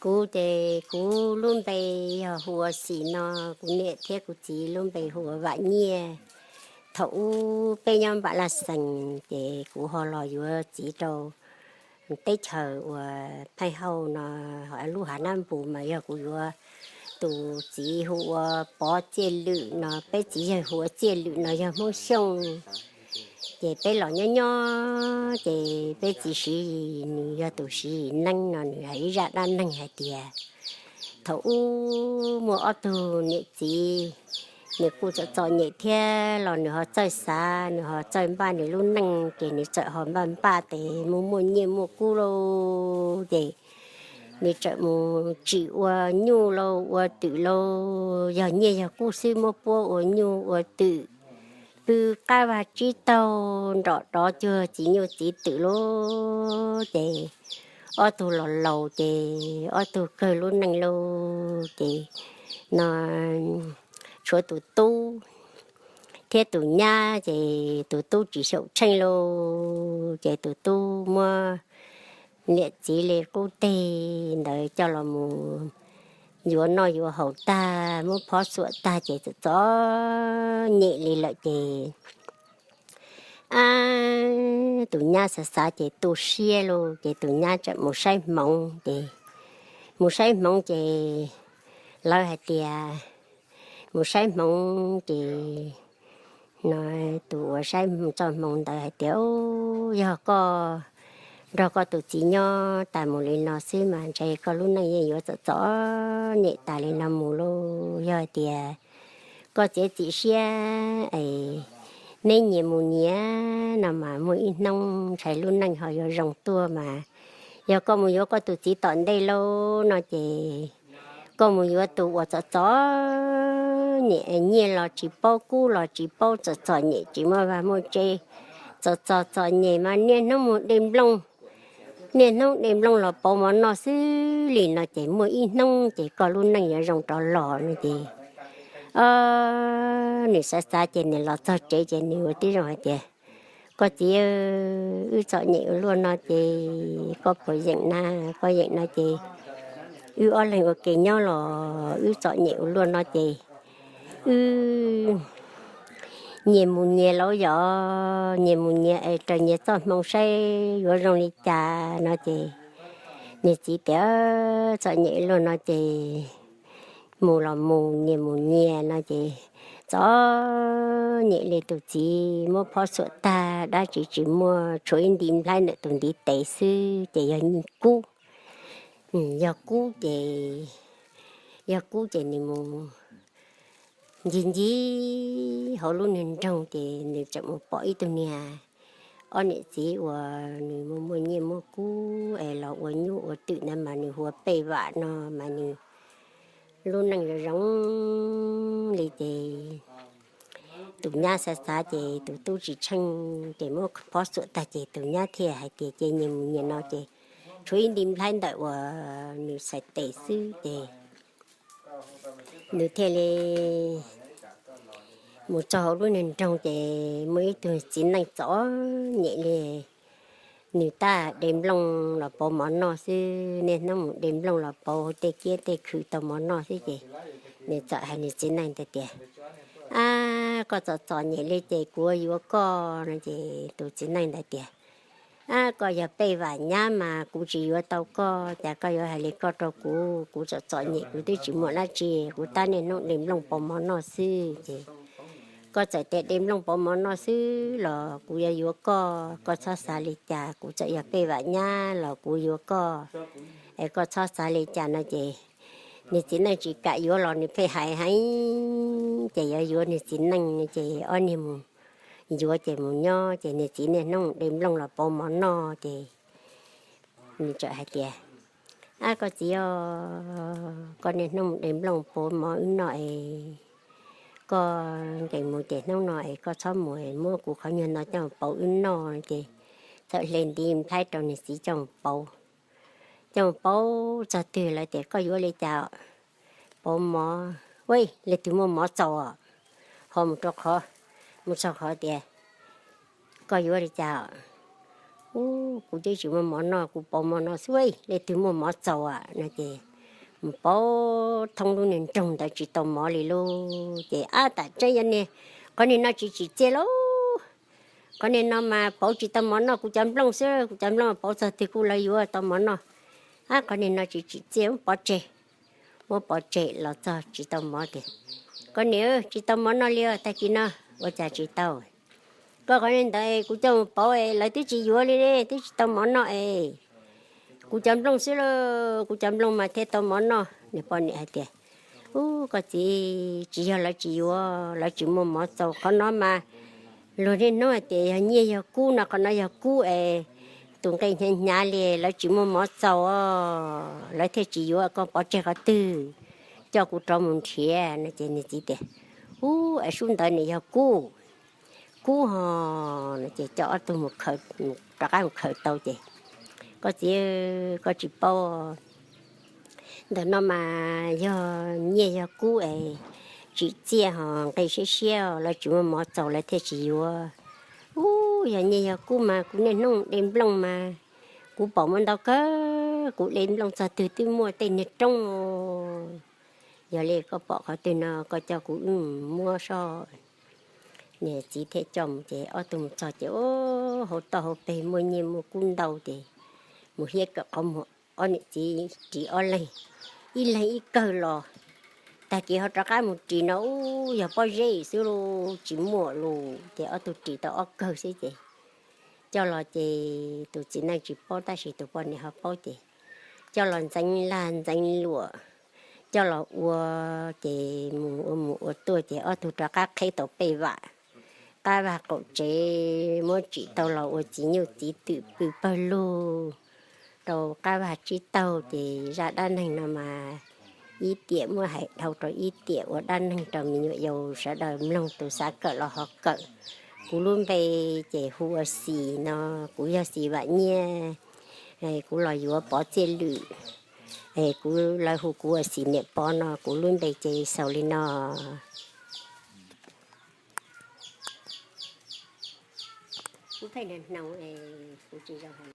Kuv ces kuv lub npe yog hu ua Xim no, kuv niam thiab kuv txiv lub npe hu ua Vam Nyiaj. Thaum ub peb nyob npam laj xees ces kuv ho los yuav txiv rau teb chaws uas pheej hauj no, lub hav nab npus mas yog kuv yuav tus txiv hu ua Pov Txiaj Lwm no, peb txiv yawg hu ua Txiaj Lwm no yog Hmoob Xyooj. Ces peb los nyob nyob ces peb txiv Siv Yis nws yog tus siv neeb no nws hais ib zaj dab neeg hais tias thaum ub muaj ob tug niam txiv, nws kuj txom txom nyem thiab los nws ho txawj xav, nws ho txawj npaj nws lub neej ces nws txawm ho npaj npaj tes mus muaj nyiaj muaj kub lauj ces nws txawm mus tsim ua nyuj lauj ua twm lauj, yog nyiaj yog kub xwb muab puab ua nyuj ua twm, pw qab vaj tsib taug nrom rov cuag txiv nyuj txiv twm lauj ces ob tug los laus ces ob tug kawg lub neej lauj ces no tshuav tus tub thiab tus nyab ces tus tub tsis xyaum tsheej lauj ces tus tub muab niam txiv li qub teg ntawd coj los mus yuav noj yuav haus tag muab phob xuam tag ces txom txom nyem li lawm ces ab tus nyab xav xav ces tu siab lauj ces tus nyab txawm mus saib hmoov ces mus saib hmoov ces lawv hais tias mus saib hmoov ces no tus uas saib txoj hmoov ntawd hais tias yog koj nrog koj tus txiv nyob tas mus li no xwb mas ntshe koj lub neej yeej yuav txom txom nyem tas li no mus lauj. Yog hais tias koj txiav txim siab es neb nyias mus nyias no mas muaj ib hnub ntshai lub neej ho yuav zoo tuaj mas yog koj mus yuav koj tus txiv tom ntej lauj no ces koj mus yuav tus uas txom txom nyem, nyiaj los tsis paub kub los tsis paub, txom txom nyem tsis muaj vaj muaj tsev, txom txom txom nyem mas niaj hnub mus de nplooj, niaj hnub de nplooj los pauv mov noj xwb li no ces muaj ib hnub ces koj lub neej yuav zoo rov los no ces nws xav xav ces nws los txog tsev ces nws ua tib zoo hais tias koj txiv, wb txom nyem ua luaj no ces koj puas yeem na, koj yeem no ces wb ob leeg ua ke nyob los wb txom nyem ua luaj no ces wb nyias mus nyias lauj, yog nyias mus nyias es raws nyias txoj hmoo saib yuav zoo li cas no ces nws txiv tias txom nyem luaj no ces mus los mus, nyias mus nyias no ces txom nyem li tus txiv muab phob xuam tag dab tsi tsis muaj tshuav ib nti nplhaib ntawm tus ntiv tes xwb ces yog kub, yog kub ces, yog kub ces nws mus ncig ncig hauv lub niag nroog ces nws txawm mus pom ib tug niag ob niam txiv uas nws muaj muaj nyiaj muaj kub es los ua nyuj ua twm ntawd mas nws hu ua Pej Vam no mas nws lub neej zoo zoo li ces tus nyab xav xav ces tus tub tsis tsheej ces muab phob xuam tag ces tus nyab thiaj hais tias ces nyias mus nyias no ces tshuav ib nti nplhaib ntawm uas nws txhais tes xwb ces nws thiaj li mus txog hauv lub niag nroog ces muaj ib tug txiv neej txom nyem li, nws tab de nplooj los pauv mov noj xwb, niaj hnub mus de nplooj los pauv tej kiab tej khw tau mov noj xwb ces nws txawm hais nws txiv neej ntawd tias ab koj txom txom nyem li ces kuv yuav koj no ces tus txiv neej ntawd tias ab koj yog Pej Vam nyab mas kuv tsis yuav tau koj, cas koj yuav hais li koj rau kuv, kuv txom txom nyem kuv twb tsis muaj dab tsi, kuv tab niaj hnub de nplooj pauv mov noj xwb ces koj txawm tias de nplooj pauv mov noj xwb los kuv yuav yuav koj, koj txhob xav li cas, kuv txawm yog Pej Vam nyab los kuv yuav koj es koj txhob xav li cas no ces nws txiv neej tsis kam yuav los nws pheej hais heev ces yuav yuav nws txiv neej no ces ob niag mus yuav ces mus nyob ces nws txiv niaj hnub de nplooj los pauv mov noj ces nws txawm hais tias ab koj txiv os, koj niaj hnub mus de nplooj pauv mov wb noj es koj nkees mus ces hnub no es koj txhob mus es muab kuv qhov nyuag no coj mus pauv wb noj ces txawm hle ntiv nplhaib rau nws txiv coj mus pauv. Coj mus pauv txog twg lawv tias koj yuav li cas pauv mov, ua leej twg muaj mov txaus os, ho mus rau qhov, mus txog qhov tias koj yuav li cas, ub kuv twb tsis muaj mov noj kuv pauv mov noj xwb, leej twg muaj mov txaus no ces Mus pauv thoob lub niag nroog ntawd tsis tau mov li lauj. Ces ab, tam tseeb yog niag, qhov niag no tsis tsim txiaj lauj. Qhov niag no mas pauv tsis tau mov noj kuv cov nplooj xwb, kuv cov nplooj pauv txog twg kuj lawv yuav tau mov noj. Ab, qhov niag no tsis tsim txiaj, pov tseg. Muab pov tseg los txog tsis tau mov tias, koj niam, tsis tau mov noj li os, tag kis no. Ua cas tsis tau? Koj qhov niag ntawd kuv coj mus pauv es lawv twb tsis yuav li, twb tsis tau mov noj es. Kuv cov nplooj xwb lauj, kuv cov nplooj mas thiaj tau mov noj. Nws poj niam hais tias, ub, koj txiv, tsis yog lawv tsis yuav, lawv tsis muaj mov txaus qhov no mas. Luag niaj hnub hais tias yog nyiaj yog kub no, qhov no yog kub es tus nqi hnyav hnyav li, lawv tsis muaj mov txaus, lawv thiaj tsis yuav, koj pov tseg qhov twg, coj kuv rov mus nrhiav no. Ces nws txiv tias, ub, es sub ntawd nws yog kub, kub ho no. Ces coj ob tug mus khaws, rov qab mus khaws tau ces, koj txiv, koj tsis paub, ntawm no mas yog nyiaj yog kub es tsim txiaj ho nqi siab siab, lawv tsis muaj mov txaus lawv thiaj tsis yuav. Ub, yog nyiaj yog kub mas kuv niaj hnub de nplooj mas kuv pom muaj ntau kawg, kuv de nplooj txog twg twb muaj tej niag roob. Yog li koj pom qhov twg no koj coj kuv wb muab soj. Niag txiv thiaj coj mus ces ob tug mus txog ces, ub, hauv toj hauv peg muaj nyiaj muaj kub ntau ces mus hiab kawm qhov muag, ob niam txiv ris ob leeg, ib leeg ib kawg los. Tag kis ho rov qab mus ris no, ub, yog pob zeb xwb lauj, tsis muaj lus ces ob tug ris tau ob kawg xwb ces coj los ces tus txiv neej tsis paub tab sis tus poj niam ho paub ces coj los ntxeev lag ntxeev luam, coj los ua ces mus ua mus ua tuaj ces ob tug rov qab qheb tau pej vam qab vag qaum tsev, muab tsim tau los ua txiv nyuj txiv twm pw pawg lug rau qab vag tsib taug ces zaj dab neeg no mas ib tiam muab hais dhau rau ib tiam ua dab neeg rau me nyuam yaus sawv daws mloog, tus xav kawm los ho kawm. Kuv lub npe ces hu ua Xis no, kuv yog Xis Vam Nyiaj, kuv los yuav Pov Txiaj Lwm, es kuv, lawv hu kuv ua Xis Niam Pov no, kuv lub npe ces xaus li no. Kuv pheej hnav hnaus, kuv tsis zoo hais.